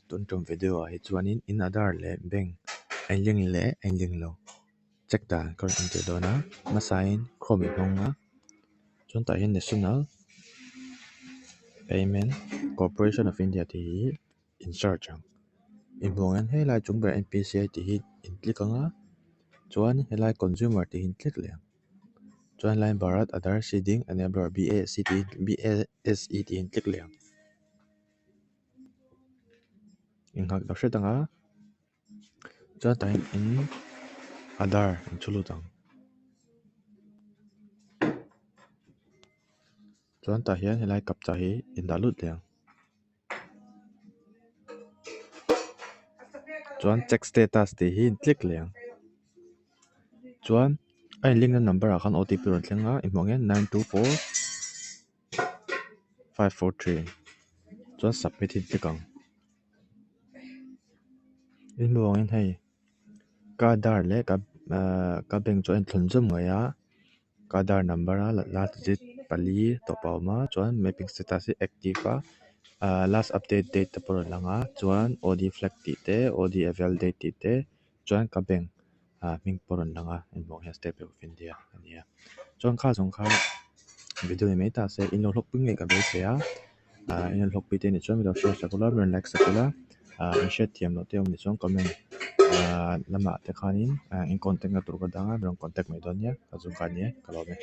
Tun tum video ah hi chuanin in Aadhaar leh bank a in link leh a in link lo check dan ka rawn entir dawn a hmasain chrome in hawng a chuan tah hian national payment corporation of India tih hi in search ang inhmuh ang hian helai chung berah N P C I tih hi in click ang a chuan helai consumer tih hi in click leh ang chuan helai Bharat Aadhaar seeding enabler B A S E tih hi B A S E tih hi in click leh ang. Inghak ta hret ang a chuan tah hian in Aadhaar in thu lut ang chuan tah hian helai captcha hi in dah lut leh ang chuan check status tih hi in click leh ang chuan a in link na number ah khan O T P rawn thleng a i hmuh ang hian 924 543 chuan submit hi click ang i hmuh angin hei ka Aadhaar leh ka ahh ka bank chu a inthlun zawm ngei a ka Aadhaar number a last digit pali tawp a awm a chuan mapping status hi active a ahh last update date te pawh a rawn lang a chuan O D flag tih te O D avail date tih te chuan ka bank ah hming pawh a rawn lang a hmuh ang hian state bank of India a ni a chuan kha zawng kha video ni mai ta se in lo hlawkpui ngei ka beisei a ah in lo hlawkpui te anih chuan min lo share sak ula min rawn like sak ula ah in hriat thiam loh te awm anih chuan comment ah lamah te khanin ah in contact na tur ka dang a min rawn contact mai dawn nia ka zawng kha a ni e ka lawm e.